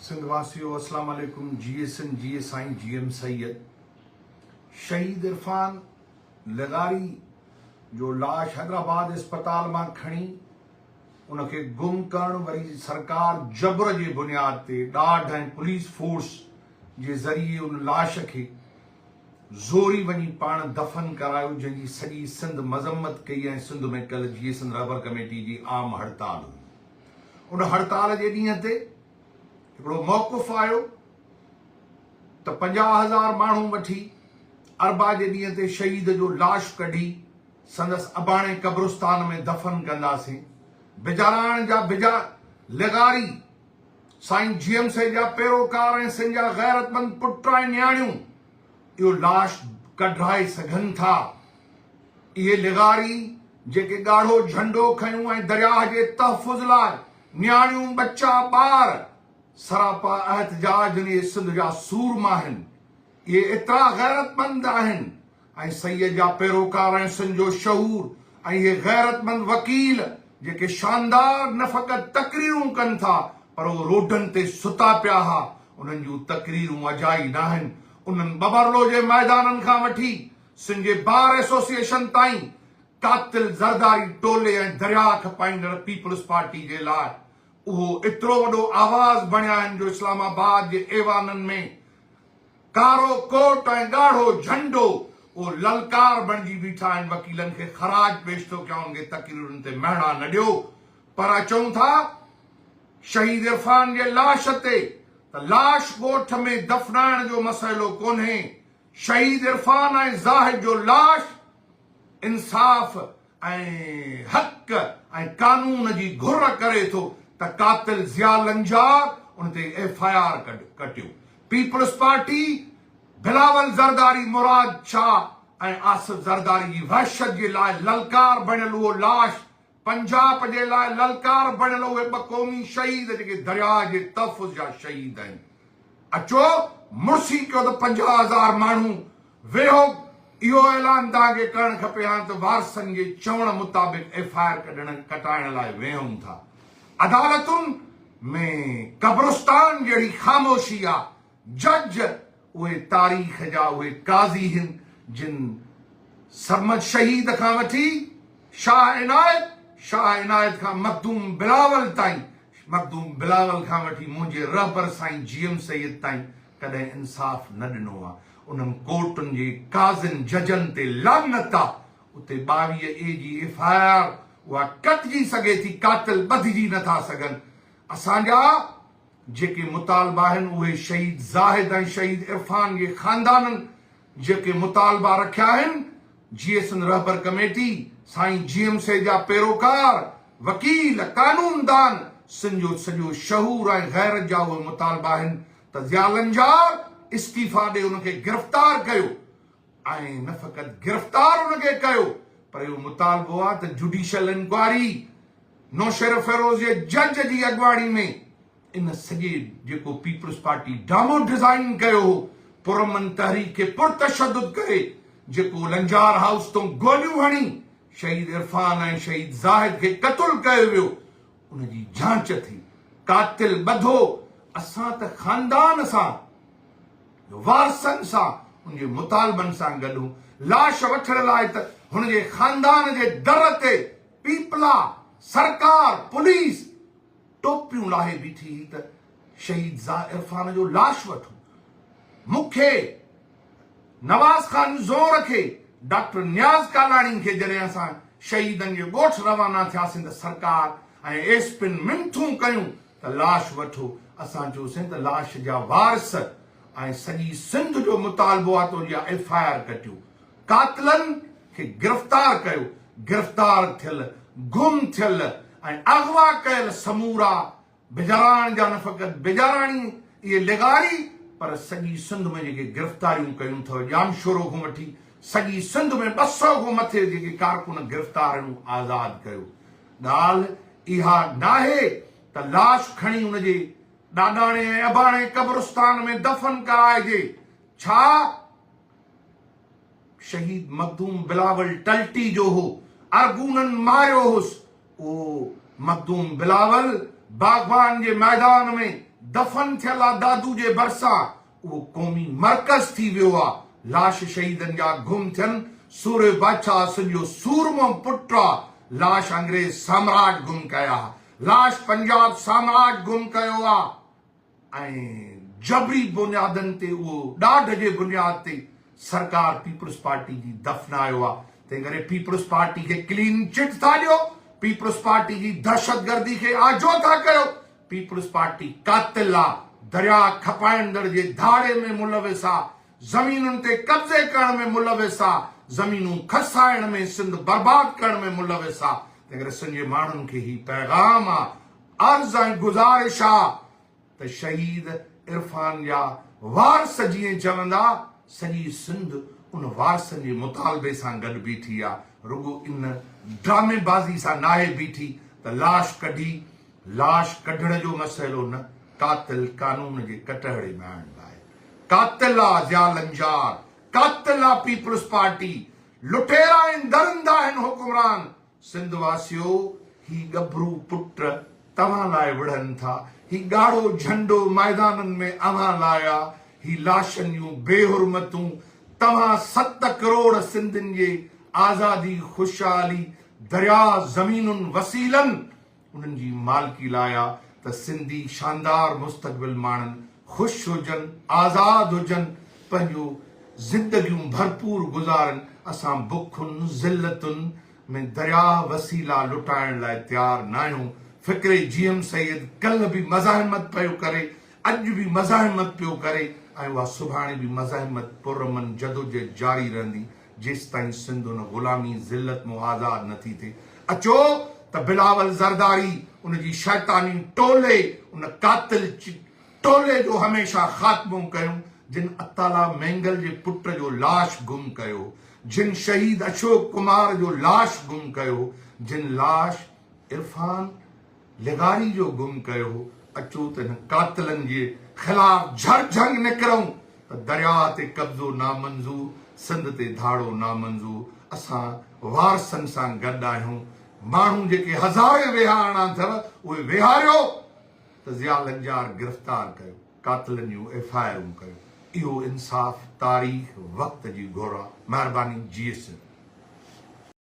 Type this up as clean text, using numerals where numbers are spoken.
سنڌ واسيو اسلام عليڪم جيئي سنڌ جيئي سائين جي ايم سيد شهيد عرفان لغاري جو لاش حيدرآباد اسپتال مان کڻي ان کي گم ڪرڻ وري سرڪار جبر جي بنياد تي ڏاڍ ۽ پوليس فورس جي ذريعي ان لاش کي زوري وڃي پاڻ دفن ڪرايو جنهن جي سڄي سنڌ مذمت ڪئي ۽ سنڌ ۾ ڪل جيئي سنڌ رهبر ڪميٽي جي عام هڙتال هئي. ان هڙتال جي ڏينهن تي هڪڙو موقف آيو ته 50,000 ماڻهو وٺي اربع جي ڏينهن تي شهيد جو لاش ڪڍي سندس اباڻي قبرستان ۾ دفن ڪنداسين. بجاراڻ جا بجا لغاري، سائين جي ايم سيد جا پيروڪار ۽ سن جا غيرتمند پٽ ۽ نياڻيون اهو لاش ڪڍرائي سگهن ٿا. اهي لغاري جيڪي ڳاڙهو جهنڊو کنيون ۽ درياهه جي تحفظ لاء نياڻيون، ٻچا، ٻار سراپا احتجاج اهي سنڌ جا سورما آهن. اهي ايترا غيرتمند آهن ۽ سيد جا پيروڪار ۽ سنڌ جو شعور ۽ اهي غيرتمند وڪيل جيڪي شاندار نه فقط تقريرون ڪن ٿا پر اهي روڊن تي ستا پيا ها انهن جون تقريرون اجائي ناهن. انهن ٻٻرلو جي ميدانن کان وٺي سنڌ جي بار ايسوسيئيشن تائين قاتل زرداري ٽولي ۽ درياء کپائيندڙ پيپلز پارٽي جي لاء اهو ايترو وڏو آواز بڻيا آهن جو اسلام آباد جي ايوانن ۾ ڪارو ڪوٽ ۽ ڳاڙهو جهنڊو اهو للڪار بڻجي بيٺا آهن وڪيلن کي خراج پيش ٿو ڪيان انهن کي تقريرن تي مهڻا نه ڏيو پر اچون ٿا شهيد عرفان جي لاش تي ته لاش ڳوٺ ۾ دفنائڻ جو مسئلو ڪونهي شهيد عرفان ۽ زاهد جو لاش انصاف ۽ حق ۽ قانون جي گهر ڪري ٿو ته قاتل ضياء لنجار ان تي ايف I R ڪٽيو. پيپلز پارٽي بلاول زرداري مراد شاهه ۽ آصف زرداري جي وحشت جي لاء للڪار بڻيل اهو لاش پنجاب جي لاء للڪار بڻيل اهي ٻه قومي شهيد جيڪي درياهه جي تحفظ جا شهيد آهن. اچو مڙسي ڪيو ته 50,000 ماڻهو ويهو اهو اعلان توهان کي ڪرڻ کپي هان ته وارثن جي چوڻ مطابق ايف I R ڪڍڻ ڪٽائڻ لاء ويهون ٿا. عدالتن ۾ قبرستان جهڙي خاموشي آ. جج اهي تاريخ جا اهي قاضي هن جن سرمد شهيد کان وٺي شاهه عنايت، شاهه عنايت کان مخدوم بلاول تائين، مخدوم بلاول کان وٺي منهنجي رهبر سائين جي ايم سيد تائين ڪڏهن انصاف نه ڏنو آ. انهن ڪورٽن جي قاضين ججن تي لعنت آ. اتي 22 اي جي ايف I R اها ڪٽجي سگهي ٿي قاتل ٻڌجي نه ٿا سگهن. اسان جا جيڪي مطالبا آهن اهي شهيد زاهد ۽ شهيد عرفان جي خاندانن جيڪي مطالبا رکيا آهن، جيئي سنڌ رهبر ڪميٽي، سائين جي ايم سيد جا پيروڪار، وڪيل، قانوندان، سنڌ جو سڄو شعور ۽ غيرت جا اهي مطالبا آهن ته ضياء لنجار استعيفا ڏئي ان کي گرفتار ڪيو ۽ نه فقط گرفتار ان کي ڪيو پر اهو مطالبو آهي ته جوڊيشل انڪوائري نوشهروفيروز جي جج جي اڳواڻي ۾ ان سڄي جيڪو پيپلز پارٽي ڊرامو ڊزائين ڪيو هو پرامن تحريڪ کي پرتشدد ڪري جيڪو لنجار هائوس تون گوليون هڻي شهيد عرفان ۽ شهيد زاهد کي قتل ڪيو ويو ان جي جانچ ٿي قاتل ٻڌو اسان ته خاندان سان وارثن سان ان جي مطالبن سان گڏ هون لاش وٺڻ لاء ته هن جي خاندان جي در تي پيپلا سرڪار پوليس ٽوپيون لاهي بيٺي هئي ته شهيد زا عرفان جو لاش وٺو. مون کي، نواز خان زور کي، ڊاڪٽر نياز ڪالاڻي کي جڏهن اسان شهيدن جي ڳوٺ روانا ٿياسين ته سرڪار ۽ ايس پين منٿون ڪيون ته لاش وٺو. اسان چيوسين ته لاش جا وارث ۽ سڄي سنڌ جو مطالبو آهي ته ان جا ايف I R ڪٽيو. قاتلن کي گرفتار ڪيو، گرفتار ٿيل، گم ٿيل ۽ اغوا ڪيل سمورا بجاراڻ جا نه فقط بجاراڻي اهي لغاري پر سڄي سنڌ ۾ جيڪي گرفتاريون ڪيون اٿو ڄامشورو کان وٺي سڄي سنڌ ۾ 200 کان مٿي جيڪي ڪارڪن گرفتار آهن آزاد ڪيو. ڳالهه اها ناهي ته لاش کڻي ان جي ڏاڏاڻي ۽ اباڻي قبرستان ۾ دفن ڪرائجي ڇا شهيد مخدوم بلاول ٽلٽي جو هو، ارغونن ماريو هوس. اهو مخدوم بلاول باغبان جي ميدان ۾ دفن ٿيل آ دادو جي ڀرسان اهو قومي مرڪز ٿي ويو آ لاش شهيدن جا گم ٿين سورهيه بادشاهه سن جو سورمو پٽ آ لاش انگريز سامراج گم ڪيا لاش پنجاب سامراج گم ڪيو آ ۽ جبري بنيادن تي اهو ڏاڍ جي بنياد تي سرڪار پيپلز پارٽي جي دفنايو آ تنهن ڪري پيپلز پارٽي کي ڪلين چٽ ٿا ڏيو پيپلز پارٽي جي دهشتگردي کي آجو ٿا ڪيو پيپلز پارٽي قاتل آ درياء کپائيندڙ جي ڌاڙي ۾ ملوث آ زمينن تي قبضي ڪرڻ ۾ ملوث آ زمينون کسائڻ ۾ سنڌ برباد ڪرڻ ۾ ملوث آ تنهن ڪري سنڌ جي ماڻهن کي هي پيغام آ عرض ۽ گذارش آ ته شهيد عرفان جا وارث جيئن چوندا سڄي سنڌ ان وارثن جي مطالبي سان گڏ بيٺي آ رڳو ان ڊرامي بازي سان ناهي بيٺي ته لاش ڪڍي لاش ڪڍڻ جو مسئلو نه قاتل قانون جي ڪٽهڙي ۾ آڻڻ لاء قاتل آ ضياء لنجار قاتل آ پيپلز پارٽي لٽيرا آهن درندا آهن حڪمران سنڌ واسيو هي ڳڀرو پٽ توهان لاء وڙهن ٿا، هي ڳاڙهو جهنڊو ميدانن ۾ اوهان لاء آ، هي لاشن جون بي حرمتون توهان ست ڪروڙ سنڌين جي آزادي، خوشحالي، درياء، زمينن، وسيلن انهن جي مالڪي لاء آ ته سنڌي شاندار مستقبل ماڻن، خوش هجن، آزاد هجن، پنهنجون زندگيون ڀرپور گذارن، اسان بکن، ذلتن ۾ درياء وسيلا لٽائڻ لاء تيار ناهيون، فڪري جي ايم سيد ڪلهه به مزاحمت پيو ڪري، اڄ به مزاحمت پيو ڪري ۽ اها سڀاڻي به مزاحمت پرامن جدوجهد جاري رهندي. جيستائين سنڌ ان غلامي ذلت مون آزاد نه ٿي ٿئي. اچو ته بلاول زرداري ان جي شيطاني ٽولي ان قاتل ٽولي جو هميشه خاتمو ڪيون جن عطاالله مينگل جي پٽ جو لاش گم ڪيو جن شهيد اشوڪ ڪمار جو لاش گم ڪيو جن لاش عرفان لغاري جو گم ڪيو هو، اچو ته هن قاتلن جي خلاف جهرجهنگ نڪرون ته درياهه تي قبضو نامنظور، سنڌ تي ڌاڙو نامنظور، اسان وارثن سان گڏ آهيون، ماڻهو جيڪي هزارين ويهارڻا اٿو اهي ويهاريو ته ضياء لنجار گرفتار ڪيو، قاتلن جون ايف I آرون ڪيو، اهو انصاف تاريخ وقت جي گهر آ، مهرباني جيئي سنڌ.